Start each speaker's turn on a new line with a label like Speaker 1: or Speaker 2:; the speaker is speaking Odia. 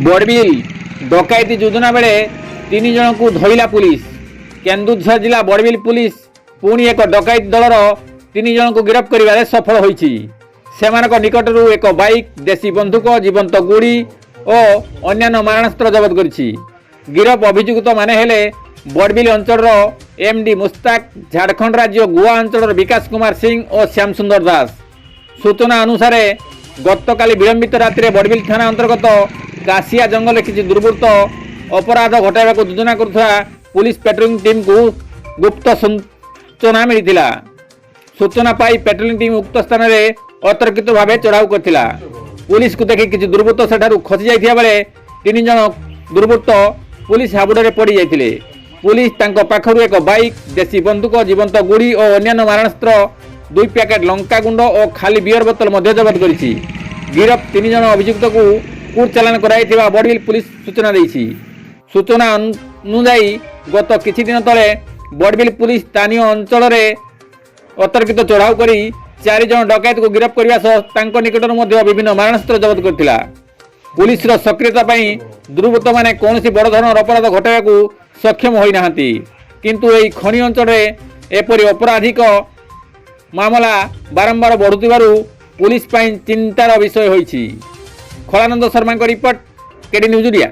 Speaker 1: ବଡ଼ବିଲ, ଡକାୟତି ଯୋଜନା ବେଳେ ତିନି ଜଣଙ୍କୁ ଧଇଲା ପୁଲିସ। କେନ୍ଦୁଝର ଜିଲ୍ଲା ବଡ଼ବିଲ ପୁଲିସ ପୁଣି ଏକ ଡକାୟତି ଦଳର ତିନି ଜଣଙ୍କୁ ଗିରଫ କରିବାରେ ସଫଳ ହୋଇଛି। ସେମାନଙ୍କ ନିକଟରୁ ଏକ ବାଇକ୍, ଦେଶୀ ବନ୍ଧୁକ, ଜୀବନ୍ତ ଗୁଳି ଓ ଅନ୍ୟାନ୍ୟ ମାରଣାସ୍ତ୍ର ଜବତ କରିଛି। ଗିରଫ ଅଭିଯୁକ୍ତମାନେ ହେଲେ ବଡ଼ବିଲ ଅଞ୍ଚଳର ଏମ୍ ଡି ମୁସ୍ତାକ, ଝାଡ଼ଖଣ୍ଡ ରାଜ୍ୟ ଗୋଆ ଅଞ୍ଚଳର ବିକାଶ କୁମାର ସିଂ ଓ ଶ୍ୟାମସୁନ୍ଦର ଦାସ। ସୂଚନା ଅନୁସାରେ, ଗତକାଲି ବିଳମ୍ବିତ ରାତିରେ ବଡ଼ବିଲ ଥାନା ଅନ୍ତର୍ଗତ କାଶିଆ ଜଙ୍ଗଲରେ କିଛି ଦୁର୍ବୃତ୍ତ ଅପରାଧ ଘଟାଇବାକୁ ଯୋଜନା କରୁଥିବା ପୁଲିସ ପେଟ୍ରୋଲିଂ ଟିମ୍କୁ ଗୁପ୍ତ ସୂଚନା ମିଳିଥିଲା। ସୂଚନା ପାଇ ପେଟ୍ରୋଲିଂ ଟିମ୍ ଉକ୍ତ ସ୍ଥାନରେ ଅତର୍କିତ ଭାବେ ଚଢ଼ାଉ କରିଥିଲା। ପୁଲିସକୁ ଦେଖି କିଛି ଦୁର୍ବୃତ୍ତ ସେଠାରୁ ଖସି ଯାଇଥିବା ବେଳେ ତିନି ଜଣ ଦୁର୍ବୃତ୍ତ ପୁଲିସ ହାବୁଡ଼ରେ ପଡ଼ି ଯାଇଥିଲେ। ପୁଲିସ ତାଙ୍କ ପାଖରୁ ଏକ ବାଇକ୍, ଦେଶୀ ବନ୍ଧୁକ, ଜୀବନ୍ତ ଗୁଳି ଓ ଅନ୍ୟାନ୍ୟ ମାରଣାସ୍ତ୍ର, ଦୁଇ ପ୍ୟାକେଟ୍ ଲଙ୍କାଗୁଣ୍ଡ ଓ ଖାଲି ବିୟର ବୋତଲ ମଧ୍ୟ ଜବତ କରିଛି। ଗିରଫ ତିନି ଜଣ ଅଭିଯୁକ୍ତକୁ କୋର୍ଟ ଚାଲାଣ କରାଯାଇଥିବା ବଡ଼ବିଲ ପୁଲିସ ସୂଚନା ଦେଇଛି। ସୂଚନା ଅନୁଯାୟୀ, ଗତ କିଛି ଦିନ ତଳେ ବଡ଼ବିଲ ପୁଲିସ ସ୍ଥାନୀୟ ଅଞ୍ଚଳରେ ଅତର୍କିତ ଚଢ଼ାଉ କରି ଚାରି ଜଣ ଡକାୟତକୁ ଗିରଫ କରିବା ସହ ତାଙ୍କ ନିକଟରୁ ମଧ୍ୟ ବିଭିନ୍ନ ମାରଣାସ୍ତ୍ର ଜବତ କରିଥିଲା। ପୁଲିସର ସକ୍ରିୟତା ପାଇଁ ଦୁର୍ବୃତ୍ତମାନେ କୌଣସି ବଡ଼ ଧରଣର ଅପରାଧ ଘଟାଇବାକୁ ସକ୍ଷମ ହୋଇନାହାନ୍ତି। କିନ୍ତୁ ଏହି ଖଣି ଅଞ୍ଚଳରେ ଏପରି ଅପରାଧିକ ମାମଲା ବାରମ୍ବାର ବଢ଼ୁଥିବାରୁ ପୁଲିସ ପାଇଁ ଚିନ୍ତାର ବିଷୟ ହୋଇଛି। ଖଳାନନ୍ଦ ଶର୍ମାଙ୍କ ରିପୋର୍ଟ, କେଡି ନ୍ୟୁଜ୍ ଓଡ଼ିଆ।